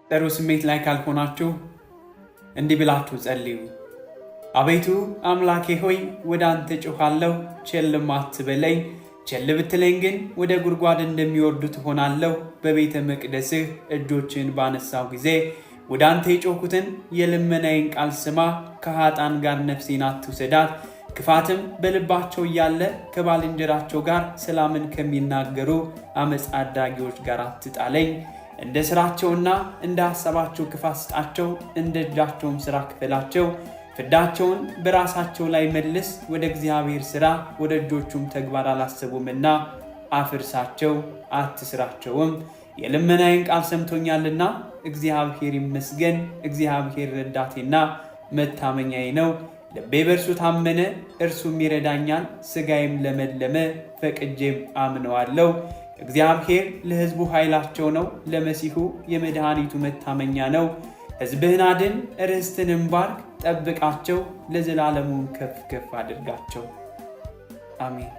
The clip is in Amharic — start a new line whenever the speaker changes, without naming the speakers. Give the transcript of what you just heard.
ጥሩ ስሜት ላይ ካልሆናችሁ እንዲህ ብላችሁ ጸልዩ። አቤቱ አምላኬ ሆይ ወደ አንተ ጮኻለሁ፣ ቸልም አትበለኝ። ቸል ብትለኝ ግን ወደ ጉድጓድ እንደሚወርዱ ትሆናለሁ። በቤተ መቅደስህ እጆችን ባነሳው ጊዜ ወደ አንተ የጮኹትን የልመናዬን ቃል ስማ። ከኃጥአን ጋር ነፍሴን አትውሰዳት። ክፋትም በልባቸው እያለ ከባልንጀራቸው ጋር ሰላምን ከሚናገሩ አመፃ አድራጊዎች ጋር አትጣለኝ። እንደ ሥራቸውና እንደ ሐሳባቸው ክፋት ስጣቸው፣ እንደ እጃቸውም ሥራ ክፈላቸው። ፍዳቸውን በራሳቸው ላይ መልስ። ወደ እግዚአብሔር ሥራ ወደ እጆቹም ተግባር አላሰቡምና አፍርሳቸው፣ አትስራቸውም። የልመናዬን ቃል ሰምቶኛልና እግዚአብሔር ይመስገን። እግዚአብሔር ረዳቴና መታመኛዬ ነው። ልቤ በእርሱ ታመነ፣ እርሱም ይረዳኛል። ሥጋዬም ለመለመ፣ ፈቅጄም አምነዋለሁ። እግዚአብሔር ለሕዝቡ ኃይላቸው ነው፣ ለመሲሑ የመድኃኒቱ መታመኛ ነው። ሕዝብህን አድን፣ ርስትህንም ባርክ፣ ጠብቃቸው፣ ለዘላለሙም ከፍ ከፍ አድርጋቸው። አሜን።